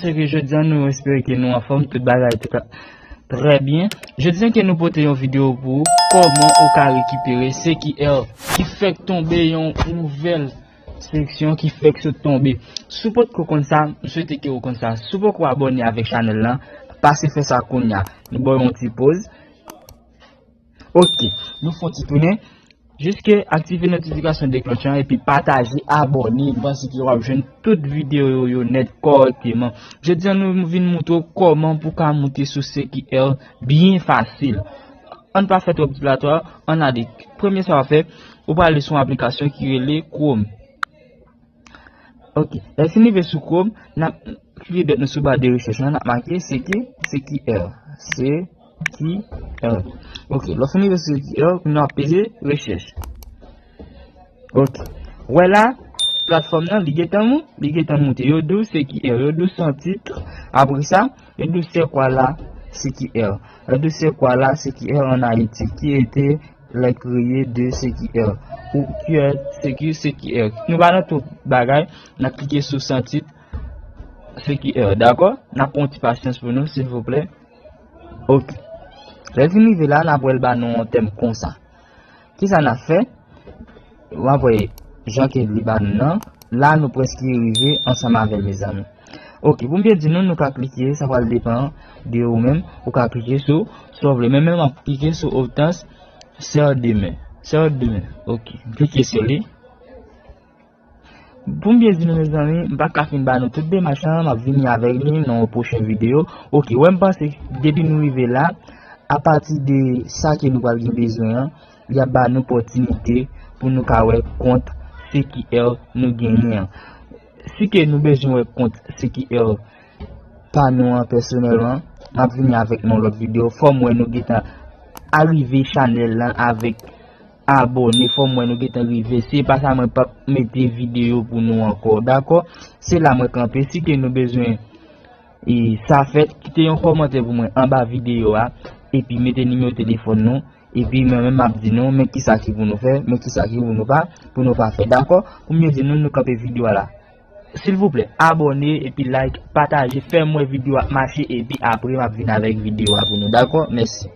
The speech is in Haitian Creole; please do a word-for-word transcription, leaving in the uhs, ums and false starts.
Ke jodi a nou espere ke nou anfòm, tout bagay tout trè byen. Jodi a ke nou pote yon videyo pou ou, kòman ou ka rekipere C Q R ki fèk tonbe yon nouvèl seksyon ki fèk sot tonbe. Si w potko konn sa, m swete ke ou konn sa. Si w poko abòne avèk chanèl lan, pase fè sa kounye a. Nou ba w yon ti poz. Ok, nou fè yon ti tounen. Jiske aktive notifikasyon deklòch lan epi pataje, abòne, m panse ke w ap jwenn tout videyo yo nèt kòrèkteman. Jodi a nou vin moutre w kòman pou w ka moute sou C Q R byen fasil. Ann pa fè twòp dilatwa, ann ale. Premye sa w ap fè, ou prale sou yon aplikasyon ki rele Chrome. Ok, lè fin rive sou Chrome, n ap klike dwèt nou sou ba de rechèch lan, n ap make C Q, C Q R, C Q R. Ok, lè w fin rive sou C Q R, nou ap peze rechèch. Ok, wè la, platfòm nan, li gentan mou-, li gentan moute. Yo di w C Q R, yo di w sans titre. Apre sa, yo di w c'est quoi la C Q R. Yo di w c'est quoi la C Q R en Haïti, qui était les créés de C Q R, ou qui est ce qui C Q R. Nou pa nan twòp bagay, n ap klike sou sans titre C Q R, dakò? N ap pran yon ti pasyans pou nou, silvouplè. Ok. Lè l fin rive la, n ap wè l ba nou yon tèm konsa. Kisa n ap fè? W ap wè jan ke li ba nou nan. La, nou prèske rive ansanm avè l, mezanmi. Ok, pou m byen di nou, nou ka klike, sa pral depann de ou menm. Ou ka klike sou, sa w vle. Men mwen, m ap klike sou Hortense Sœur Demain. Sœur Demain. Ok, m klike sou li. Pou m byen di nou, mezanmi, m pa ka fin ba nou tout demach lan, m ap vini avèk li nan yon pwochen videyo. Ok, wè, m panse depi nou rive la, apati de sa ke nou pral gen bezwen an, li ap ba nou opòtinite pou nou ka wè kont C Q R nou genyen an. Si ke nou bezwen wè kont C Q R pa nou an pèsonèlman, m ap vini avèk nou lòt videyo. Fò m wè nou gentan arive chanèl lan avèk abòne, fò m wè nou gentan rive. Si e pa sa, mwen p ap mete videyo pou nou ankò, dakò? Se la mwen kanpe. Si ke nou bezwen e sa fèt, kite yon kòmantè pou mwen anba videyo a, epi mete nimewo telefòn nou, epi mwen menm m ap di nou, men kisa ki pou nou fè, men kisa ki pou nou pa, pou nou pa fè, dakò? Pou m byen di nou, nou kanpe videyo a la. Silvouplè, abòne, epi like, pataje, fè m wè videyo a ap mache, epi apre m ap vin avèk videyo a pou nou, dakò? Mèsi.